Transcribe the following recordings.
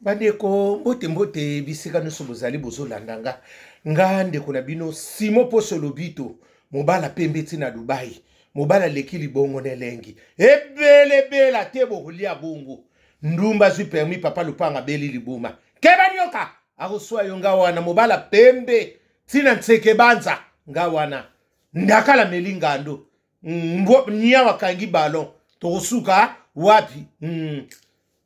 Bandeko, mbote mbote bisika nyonso bozali bozolanda nga. Nga ndeko na bino Simon Poso Lobito, mobala pembe ti na Dubai, mobala aleki libongo na elengi. Ebelebela te bokolia bongo. Ndumba azwi permis papa lupanga abeli liboma. Keba nyoka akoswa yo nga wana mobala pembe ti na nseke banza nga wana. Ndakala meli ngando. Niawa akangi ballon. Tokosuka wapi?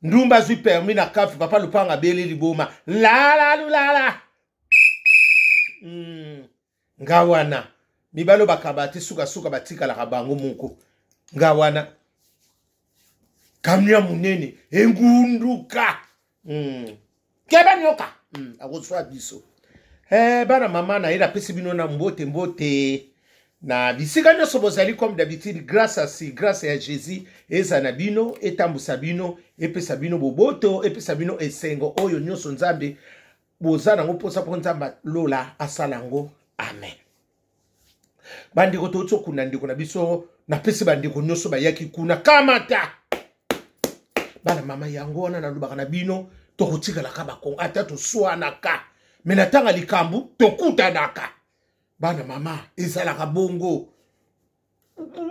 Ndumba azwi permis na kafe papa lupanga abeli liboma lala lulala. Nga wana mibalo bakaba te sukasuka batikalaka bango moko. Nga wana camion ya monene engunduka. Keba nyoka. Akozwa biso. Bana mama na ye napesi bino na mbote mbote na bisika nyonso bozali comme d'habitude. Grâce à si grâce ya Jésus eza na bino, etambusa bino, epesa bino boboto, epesa bino esengo oyo nyonso Nzambe boza nango mposa mpo Nzambe lola asala yango. Amen. Bandeko touti okunda ndeko na biso, napesi bandeko nyonso bayaki kuna kamata. Bana mama yango wana nalobaka na bino tokotikalaka bakongo ata toswanaka me na ntanga likambo tokutanaka. Bana mama ezalaka bongo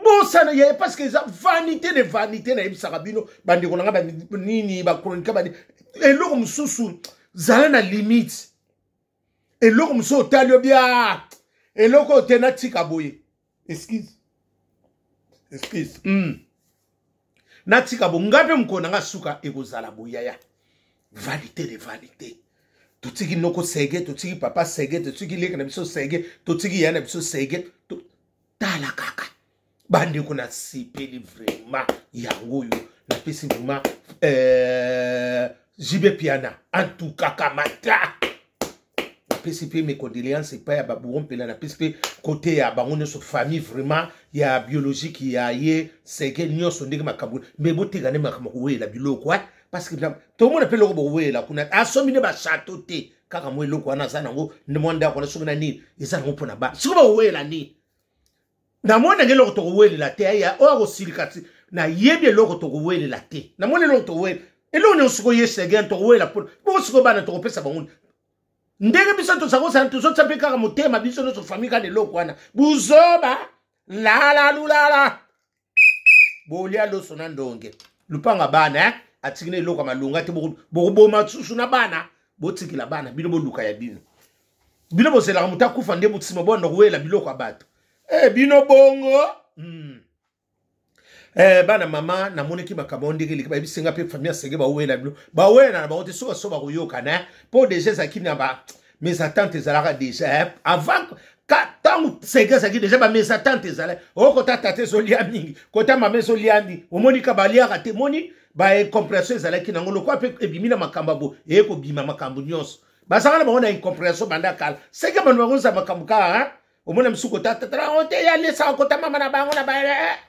bosana ye parce que eza vanité de vanité. Nayebisaka bino bandeko na nga nini bakronika bani eloko mosusu zala na limite. Eloko mosusu otali yo bia eloko oyo te natika boye. Excuse. Excuse. Natika bo nga mpe mokolo na nga suka ekozala boyaya. Vanité de vanité. Totiki noko sege, totiki papa sege, totiki leki na biso sege, totiki ya na biso sege. Tala kaka bandeko na sepeli vraiment yango oyo napesi vraiment JB Piana en tout cas kamata. Napesi mpe mes condoléances epai ya babouro mpela, napesi mpe côté ya bango nyonso famille vraiment ya biologique ya ye sege nyonso ndenge makambo me boteka nde makambo kowela biloko parce que tomona mpe eloko bowela kuna asombi nde bachateau te kaka mwa eloko wana aza nango nde mwa ndako wana soki na nini eza nango mpona ba sikoyo bowela nini. Namoni nange eloko tokowelela te aya oyo akosilika ti nayebi eloko tokowelela te. Namoni eloko tokowelela eloko nyonso sikoyo ye segen tokowela mpona bongo sikoyo bana tokopesa bango ndenge biso tozakosala tozotia mpe kaka motema biso nyonso famille kaka eloko wana buzoba lala lulala bolia loso na ndonge lupanga bana atiki na eloko ya malonga te bokoboma susu na bana botikela bana bino boluka ya bino bino bozelaka moto akufa nde nsima bwanda kowela biloko ya bato bino bongo. Bana mama namonaki makambo ndenge eleki bayebisi nga mpe famille asenge bawela bino bawela na bango te soki baso bakoyokana mpo deja ezalaki na ba mes attentes ezalaka deja avant ntango senge ezalaki deja ba mes attentes ezalaki okota tata ezolia mingi kota mama ezolia mingi omoni ka baliaka te moni ba incompréhension ezalaki nango lokola mpe ebimi na makambo bo eye kobima makambo nyonso bazalaka na bango na incompréhension banda kala seke bango bakozala makambo kaka omona mosusu kota tata bango te ya lesaka kota mama na bango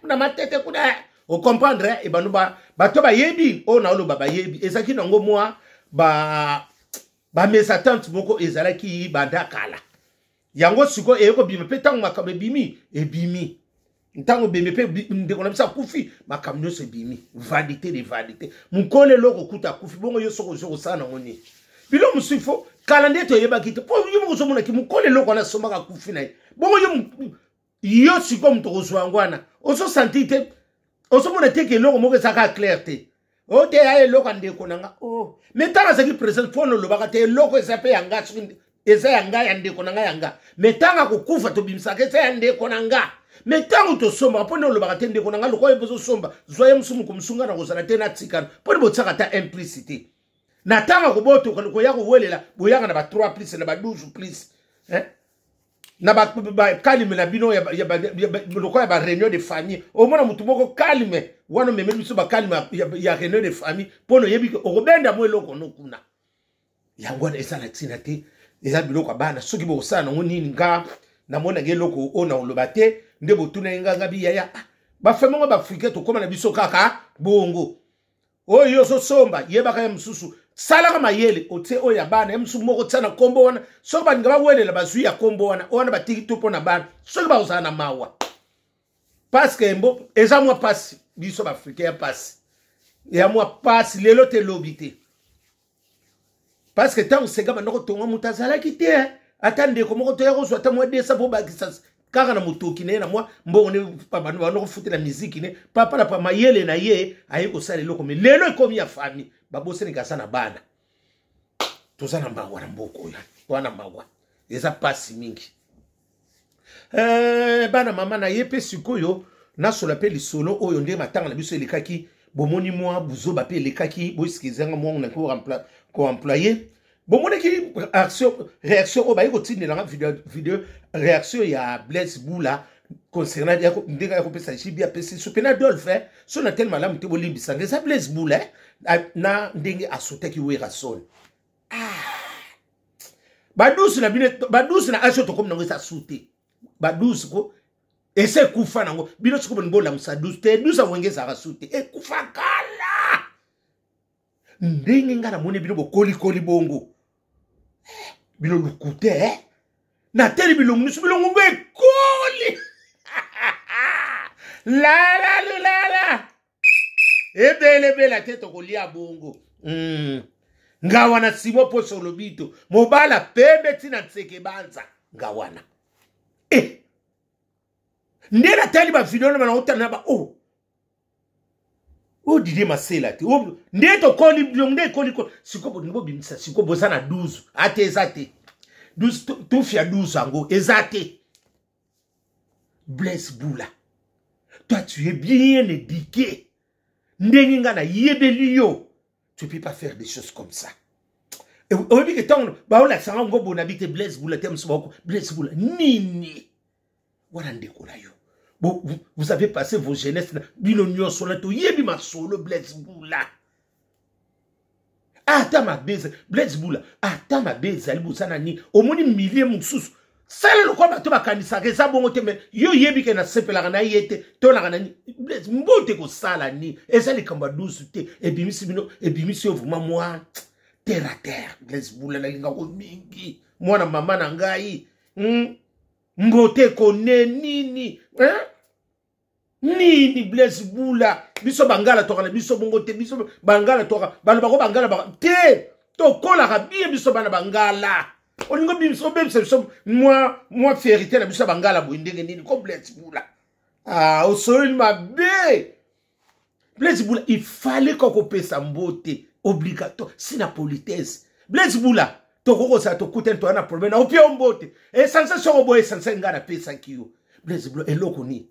na matete kuna ocomprendre ebano bato bayebi oyo naoloba bayebi ezalaki nango mwa ba mes attentes moko ezalaki banda kala yango sikoyo eye kobima mpe ntango makambo ebimi ebimi ntango ebimi mpe ndeko na biso akufi makambo nyonso ebimi vanité de vanité mokolo eloko kuta akufi bongo yo soki ozwi kosala nango nini bilo mosusu ifo kala nde toyebaki te mpo yo moko ozomonaki mokolo eloko wana asombaka akufi na ye bongo yo sikoyo moto okozwa yango wana ozosanti te ozomona te ke eloko moko ezalaka clair te o te ya eloko ya ndeko na nga o me ntango azalaki présent mpo na olobaka te eloko eza mpe ya nga soki eza ya nga ya ndeko na nga ya nga me ntango akokufa tobimisaka eza ya ndeko na nga me ntango tosombaka mpo nde olobaka te ndeko na nga lokola ye bozosomba zwa ye mosusu mokomosu nga na kozala te natikana mpo nde botiaka ata implicité na ntango akobotoka koya kowelela boyaka na ba 3 plus na ba 12 plus na bakalime na bino lokola ya baréunion de famille omona motu moko kalime wana omemeli biso bakalime ya réunion de famille mpo na oyebi ke okobenda mo eloko no kuna yango wana eza na ntina te eza biloko ya bana soki bokosala nango nini nga namonaki eloko oyo na koloba te nde botunaki nga nga biyaya bafamille ngo baafricain tokóma na biso kaka bongo oyo ozosomba yebaka ye mosusu salaka mayele otie oyo ya bana ye mosusu moko tia na nkombo wana soki balinga bawelela bazwi ya nkombo wana wana batiki to mpo na bana soki bakozala na mawa parce que mbo eza mwa pasi biso baafricain ya pasi ya mwa pasi lelo te lobi te. Parce que ntango Sega banda kotonga, moto azalaki te, ata ndeko moko toya kozwa ata mwa desa mpo bakisa kaka na motoki na ye na mwa mbongo ne banda kofutela miziki ne. Papa na pa mayele na ye aye kosala eloko, me lelo ekomi ya famille. Babosaniki aza na bana. Toza na mawa na mboka oyo wana, mawa eza pasi mingi. Bana mama na ye mpe sikoyo nasola mpe lisolo oyo nde matanga na biso elekaki. Bomoni mwa buzoba mpe elekaki, boexcusez nga mwangu naki koemployer. Bomonaki réaction oyo baye kotindelanga video réaction ya Blaise Bula concernant ndenge ya kopesa JB. Apesi so mpe na Adolphe so na tel malamu te, bolimbisanga. Eza Blaise Bula na ndenge asotaki Werason. Ah, badusu na bino, badusu na age oyo tokomi nango eza su te. Badusu ko ese ekufa nango. Bino sikoyo bolingi bolamusa dusu te. Dusu ya Wenge ezalaka su te, ekufa kala. Ndenge ngai namoni bino bokolikoli bongo, bino lukute eh? Nateli bilongo nyonso, bilongo ngo ekoli lalalulala ebelebela te, tokolia bongo. Nga wana Simo Poso Lobito, mobala pembe ntina nseke banza. Nga wana e nde natali bavideo na bana otala na ba o oh. Oyo Didie Masela te nde tokoli bilongo nde ekoli sikoyo bolingi bobimisa. Sikoyo boza na 12 ate eza te 12 tufia 12 yango eza te. Blaise Bula, toi, tu es bien éduqué. Ndenge nga nayebeli yo, tu peux pas faire des choses comme ça. Oyebi ke ntango baolakisanga ngo bonabi te. Blaise Bula te mosu bako Blaise Bula nini wana, ndeko na yo. Vous avez passé vos jeunesse bino nyonso na toyebi masolo. Blaise Bula, ata mabe, Blaise Bula, ata mabe ezali, boza na nini? Omoni milie mosusu sala lokola bato bakanisaka eza bongo te. Me yo oyebi ke nasepelaka na ye te, tolaka na nini? Blaise, mbote kosala nini? Eza likambo ya dusu te. Ebimisi bino, ebimisi yo vraiment mwa terre à terre. Blaise Bula, nalingako mingi, mwana mama na ngai. Mbote kone nini, hein? Nini Blaise Bula? Biso bangala toka na biso bongo te. Biso bangala toka balobako bangala baka te, tokolaka bien. Biso bana bangala, olingi obebisa biso mwa fierté na biso ya bangala boye ndenge nini ko? Blaise Bula, ah, osololi mabe. Blaise Bula, il fallait ka kopesa mbote obligatoire si na politesse. Blaise Bula, tokoki kozala tokutani, toya na problème na opia yo mbote esanse soko boye esanse ngai napesaki yo. Blaise Bula, eloko nini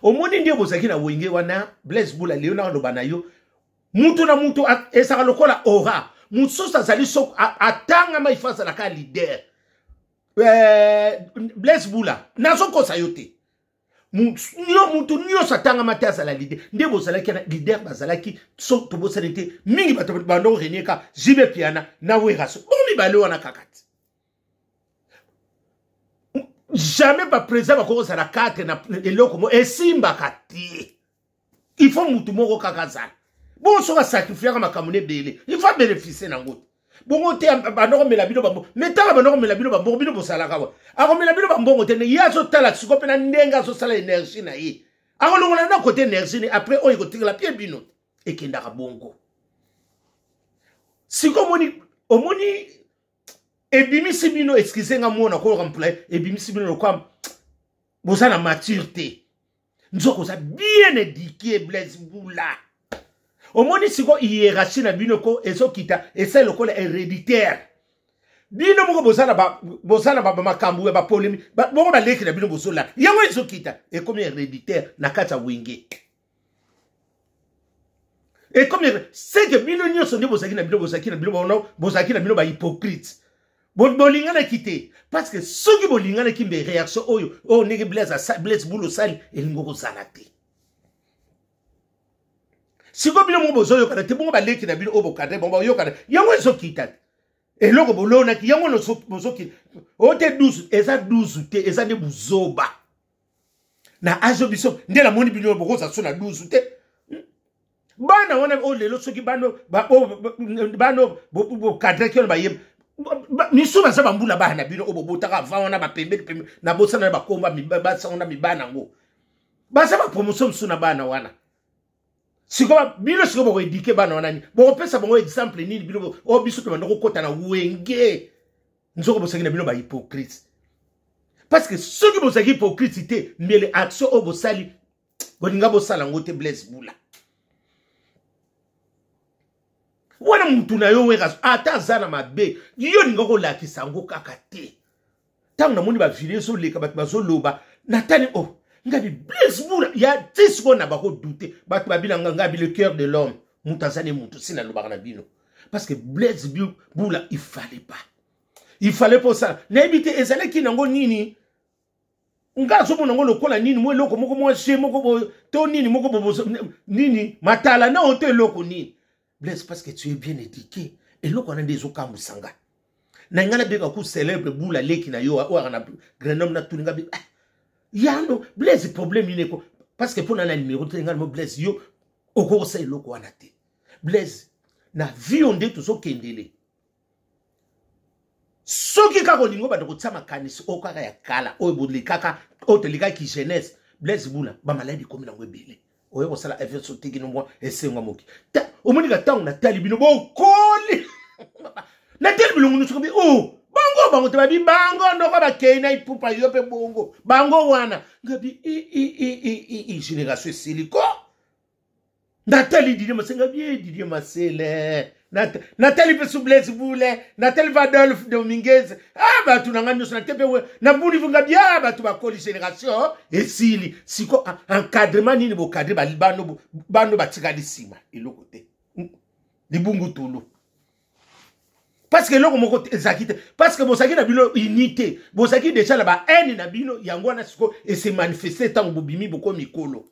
omoni nde bozalaki na Wenge wana? Blaise Bula, lelo nakaloba na yo, mutu na mutu ezalaka lokola ora mosusu azali soko atangama ifo azalaka leader. Blaise Bula, nazokosa yo te. Yo mutu nyonso atangama te azala leader. Nde bozalaki na leader, bazalaki so tobosani te mingi. Bato bando renie ka JB Piana na Weraso, bo mibale wana kaka te. Jamais baprésident bakoki kozala 4 na eloko mo esimbaka te. Il faut mutu moko kaka azala bongo. Soki asacrifiaka makambo na ebele, il faut abénéficie nango te. Bongo te, banda komela bino bambongo. Me ntango banda komela bino bambongo, bino bosalaka wa akomela bino bambongo te. Ye azotala siko mpe na ndenge azosala énergie na ye, akolongola na kote énergie ne après oyo ekotikala pie bino ekendaka bongo. Siko omoni, omoni ebimisi bino, excuse nga mona koyoka mpula, ebimisi bino lokwa boza na mature te. Nzoko oza bien éduqué, Blaise Bula. Omoni siko hiérarchie na bino ko ezokita, esali lokola héréditaire. Bino moko boza na bamakambo ya bapolémique bongo, baleki na bino bozolala yango ezokita, ekomi héréditaire na kati ya Wenge. Ekomi seke bino nyonso nde bozalaki na bino, bozalaki na bino, bozalaki na bino bahypocrite. Bolinganaki te, parce que soki bolinganaki mbe réaction oyo ndenge Blaise Bula osali elingi kozala te. Sikoyo bino moko bozoyokana te bongo, baleki na bino oyo bokadre bango bayoyokana, yango ezokita te. Eloko bolonaki yango bozokita oyo te. 12 eza 12 te, eza nde buzoba na azo biso. Nde namoni bino bokozala so na 12 te. Bana wana oyo lelo soki bano bokadraki wana bayeba misu baza bambula. Bana na bino oyo bobotaka avant wana bapembeni pembeni, nabosana na bakomba basango na mibana yango, baza bapromotion mosusu na bana wana. Sikoyo bino sikoyo bokoedike bana wana nini? Bokopesa bango exemple nini? Bino oyo biso tobanda kokɔta na wenge, nzoko bosaki na bino bahypocrite, parce que soki bozalaki hypocrite te, mbele action oyo bosali bolinga bosala yango te. Blaise Bula wana, mutu na yo Wera, ata aza na mabe, yo olinga kolakisa yango kaka te. Ntango namoni bavideo ezoleka, bato bazoloba, natali o oh, ngabi Blaise Bula ya ti sikoyo na bakodute bato babila nga, ngabi le cœur de l'homme, moto aza ne moto si nalobaka na bino, parce que Blaise Bula, il fallait pas, il fallait pas osala. Nayebi te ezalaki nango nini. Nga azomona yango lokola nini, mwa eloko moko, mwa je moko to nini moko bobozo nini matala na oto eloko nini. Blaise, parce que tu es bien éduqué, eloko wana nde ezokambwisa nga. Na ngai nabeka ku célèbre Bula, leki na yo oyo aka na Grenoble, natuni nga ah, yano Blaise, problème nini eko? Parce que mpo na numéro te, ngai mo Blaise, yo okokosala eloko wana te. Blaise, na vie oyo nde tozokendele, soki kaka olingi obanda kotia makanisi oyo kaka ya kala, oyo bolekaka, oyo tolekaki jeunesse, Blaise Bula, bamaladi ekomi nango ebele. Oye kosala fs, otiki no mwa esengwa moki. Omonika ntango natali bino bokoli, natali bilongo nyonso kobi o oh, bango bango te, babi bango ndoko bakei na ipupa yo mpe bongo bango wana. Ngabi i génération esili ko. Natali Didier Masenga bien, Didier Masele, natali mpe su Blaise Bule, natali mpe Adolphe Dominguez, ah, bato na ngai nyonso nate mpe nabuni vunga bia, bato bakoli, génération esili. Siko encadrement nini bokadre bano, bano batikali nsima? Eloko te, libungu tulu, parce que eloko moko ezalaki te, parce que bozalaki na bino unité, bozalaki deja na bahaine na bino. Yango wana siko ese manifeste ntango bobimi bokomi mikolo.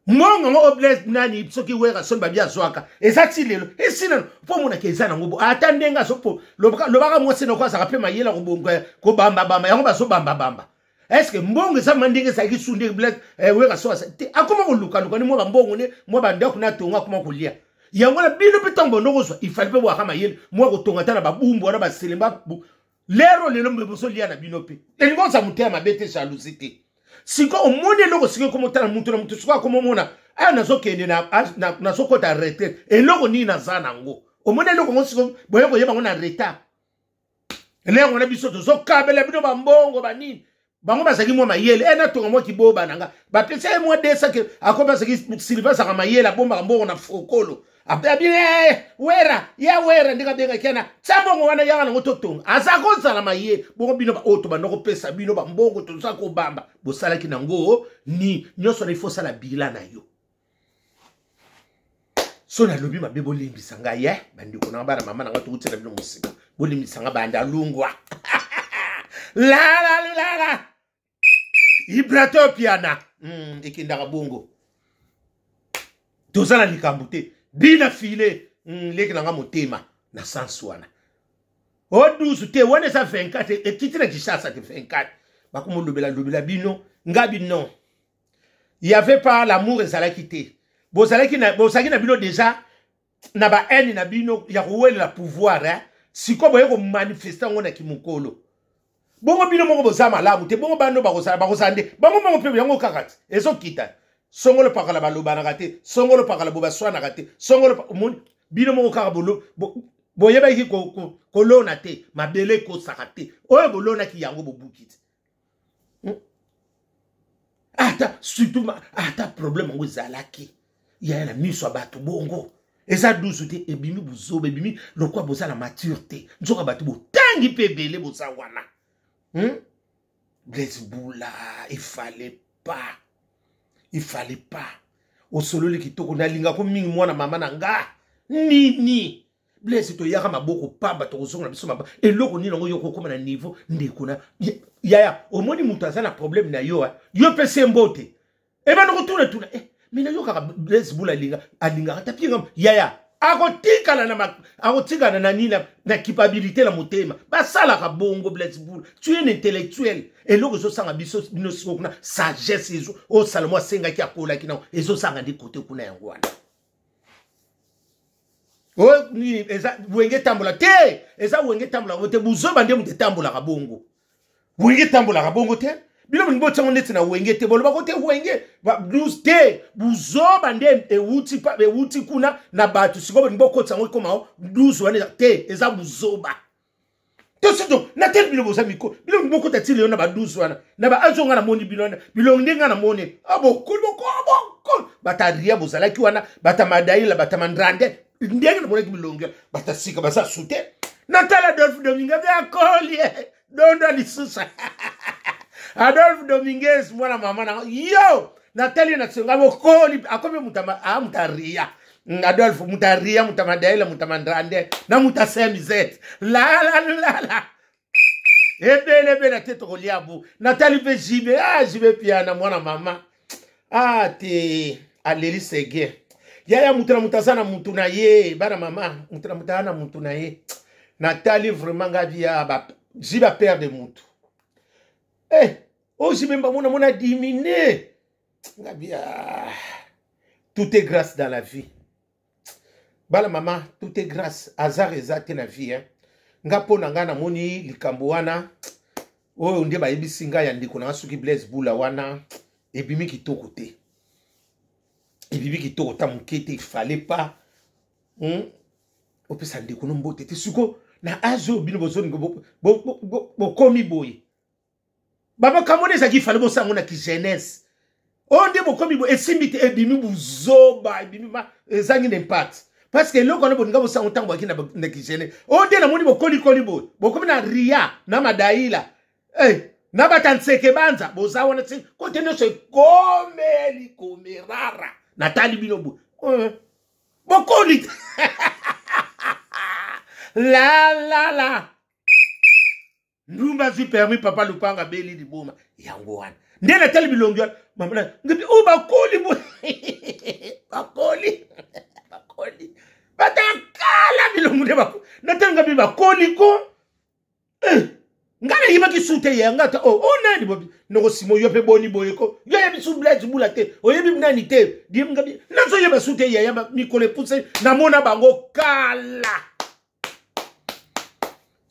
Mbongo yango Blaise nani, soki Wera soni babi azwaka, eza ti lelo esi nano mpo omonaka eza nango bo. Ata ndenge azopo lobaka mwasi nako azalaka mpe mayela kobambabamba yango, bazobambabamba. Estce mbongo eza ma ndenge ezalaki su ndenge Blaise eh, Wera so te akoma kolukaluka ni mwa bambongo ne mwa bandako na tongo, akoma kolia yango na bino mpe. Ntango bondo kozwa, ifali mpe bwaka mayele mwa kotonga ata na babumbu wana baselemba lero lelo mbe bozolia na bino mpe elingi oza motema mabe te, jalousie te. Sikoyo omoni eloko sikoyo ekomotala mutu na mutu, sikoyo akomomona aya nazokende, nazokota retraite, eloko nini naza nango? Omoni eloko yango sikoyo boye koyeba yango na retard. Eloko wana biso tozokabela bino bambongo banini, bango bazalaki mwa mayele e natonga mwa kiboba na nga, bapesa ye mwa desake akomi azalaki Silva, azalaka mayele, abombaka mbongo na fokolo. Abi eh, Wera ya Wera ndenge abengaki yana, tia mbongo wana yaka nango totonga. Aza kozala mayele bongo. Bino baoyo tobanda kopesa bino bambongo, toza kobamba, bosalaki nango ni nyonso na ifo osala bila na yo. So nalobi mabe, bolimbisa ngai ye bandeko na bana mama na ngai, tokuti na bino mosika, bolimbisa ngai banda lungwa lala lala ibrato piana ekendaka bongo. Toza na likambo te, bina file leki na ngai motema na sansi wana o 12 te, wana eza 24, ekiti na Kinshasa te 24. Bakomolobela lobela bino ngabi non, y avait pas l'amour, ezalaki te. Bozalaki na, bozalaki na bino déjà na ba haine na bino ya kowelela pouvoir, eh? Sikoyo boye komanifeste yango na kimokolo bongo. Bino moko boza malamu te bongo, bano bakozala bakozala nde bango moko mpe yango kaka te ezokita. Songolo pakala balobanaka te, songolo pakala bo baswanaka te, songolo omoni bino moko kaka boyebaki kolona te, mabele ekosaka te, oyo bolonaki yango bobuki te. Ata surtout ata problème yango ezalaki yaya na miso ya bato bongo, eza 12 te, ebimi buzoba, ebimi lokwa boza na mature te, nzoka bato botangi mpe ebele boza wana, Blaise Bula, il fallait pas, il fallait pas. Osololi kitoko, nalingako mingi mwana mama na nga. Nini Blaise, toyaka maboko pamba, tokozonga na biso maba. Eloko nini yango yo kokóma na niveau ndeko na yaya? Omoni moto aza na problème na yo, yo mpe se mbote ebanda kotunatuna eh, me nayokaka Blaise Bula alinga alingaka tapinga yaya, akotikala na akotikala na nini na culpabilité na motema. Basalaka bongo. Blaise Bula, tu es un intellectuel. Eloko ezosanga biso bino siko kuna, sagesse ezo oyo Salomo asengaki, akolaki nango, ezosanga nde kote kuna yango wana. Oyo nini? Eza wenge etambola te, eza wenge etambolaka te, buzoba nde moto etambolaka bongo. Wenge etambolaka bongo te. Bino bolingi botiango neti na wenge te, bolobako te wenge 12 te, buzoba nde ewuti ewuti kuna na bato. Sikoyo bolingi bokotisa yango ekoma 12 wana te, eza buzoba. Tosi to nateli bino boza miko, bino bolingi bokota ti lelo na ba 12 wana na ba azo. Nga namoni bino wana bilongi nde nga namoni bokoli bokoli bata ria bozalaki wana, bata madaila, bata mandrande, ndenge namonaki bilongi bata sika baza sute. Natala Adolphe Dominguez akoli dondo lisusu. Adolphe Dominguez, mwana mama na yo, natali na senga bokoli, akomi mutu aria. Adolphe mutu aria, mutu madaila, mutu mandrande na mutu asemizete lalalala ebele ebele te tokolia bu. Natali mpe Jibe, ah, Jibe Piana, mwana mama, ah te, aleli sege yaya. Mutu na mutu aza na mutu na ye, bana mama, mutu na mutu aza na mutu na ye. Natali vraiment ngabi ya Jibe aperdre mutu. Eh, oyo Jibe mbamona mona dimine ngabi. Ah, tout est grâce dans la vie, bana mama, tout est grâce, hasard eza te na vie, hein. Nga mpo na ngai namoni likambo wana oyo nde bayebisi ngai ya ndeko na nga soki Blaise Bula wana ebimi kitoko te, ebimi kitoko ta moke te. Ifale pas Opesa ndeko no mbote te. Siko na age oyo bino bozolinga bokomi boye, bamakambo wana ezalaki fale bosango na kijeunesse. Oyo nde bokomi boye esimbi te, ebimi buzoba, ebimi ezangi na impact, parce que eloko wana bolinga bosango ntango baki na kijeunesse. Oyo nde namoni bokolikoli boye, bokomi na ria na madaila, hey, na bata nseke banza boza wana ti kote nyonso ekomeli komerara. Natali bino boye, bokoli te la la la. Ndumba azwi permis, papa Lupanga abeli liboma. Yango wana nde natali bilongi wana, mama ngabi oyo bakoli boye, bakoli, bakoli batakala bilongi nde natali ngabi bakoli ko. Eh, ngai nayebaki su te ye nga ta o oh, nani bobi noko simo yo mpe boni boye ko yo yebi su Blaise Bula te, oyebi nani te. Ngabi nazoyeba su te yaya, mikolo epuse namona bango kala.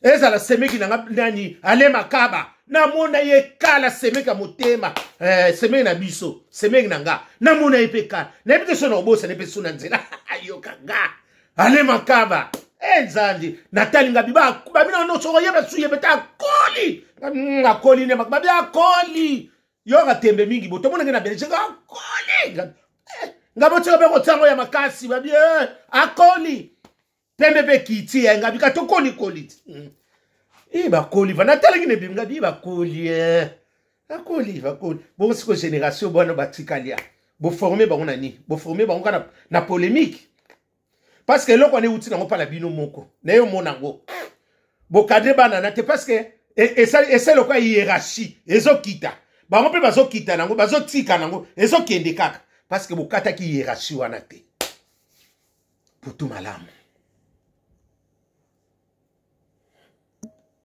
Ezala semeki na nga nani ale makaba, namona ye kala, semeki ya motema, eh, semeki na biso, semeki na nga, namona ye mpe kala. Nayebi te so na obosana mpe so na nzela ayoka nga ale makaba e nzambe. Natali ngabi babina nyonso oyeba su yebe te akoli, akoli nde babi akoli yoka tembe mingi bo tomonange na Belgique akoli nga botika mpe kotiango ya makasi babi akoli pembe mpe kiti ya ngabi ka tokolikoli ti e bakoli va. Natalaki na ebimi ngabi bakoli, bakoli, bakoli bongo. Siko génération bwana batikali ya boforme bango na nini? Boforme bango kaka na polémique, parce que eloko wana euti nango mpa na bino moko. Naye omona yango bokadre bana na te, parce que esali lokola hiérarchie ezokita, bango mpe bazokita nango, bazotika nango, ezokende kaka parce que bokataki hiérarchie wana te. Putu malamu.